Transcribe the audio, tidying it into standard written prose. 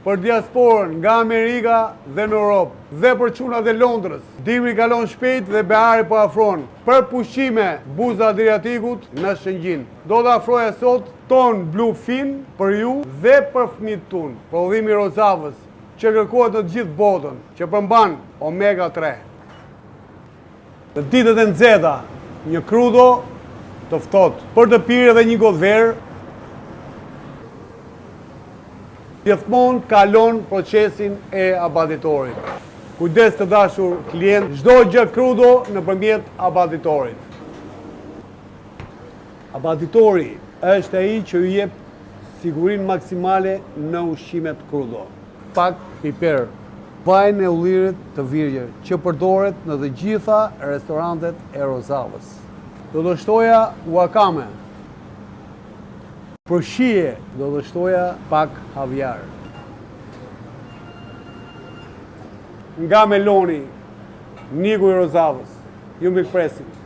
Për diasporën nga Amerika dhe në Europë dhe për çunat e Londrës. Dimri kalon shpejt dhe behari po afron. Për pushime buzë Adriatikut në Shëngjin. Do të afroja sot ton bluefin për ju dhe për fëmijët tunë. Prodhimi i Rozafës që kërkohet në të gjithë botën, që përmban omega 3. Në ditët e nxehta, një krudo të ftohtë. Për të pirë edhe një gotë verë, gjithmonë kalon procesin e abatitorit. Kujdes të dashur klient, çdo gjë krudo nëpërmjet abatitorit. Abatitori është ai që ju jep sigurinë maksimale në ushqimet krudo. Pak piper, vajin e ullirit të virgjër që përdoret në të gjitha restorantet e Rozafës. Do të shtoja wakame. Për shije do të shtoja pak havjar. Nga Meloni, Niku i Rozafës. Ju mirëpresim.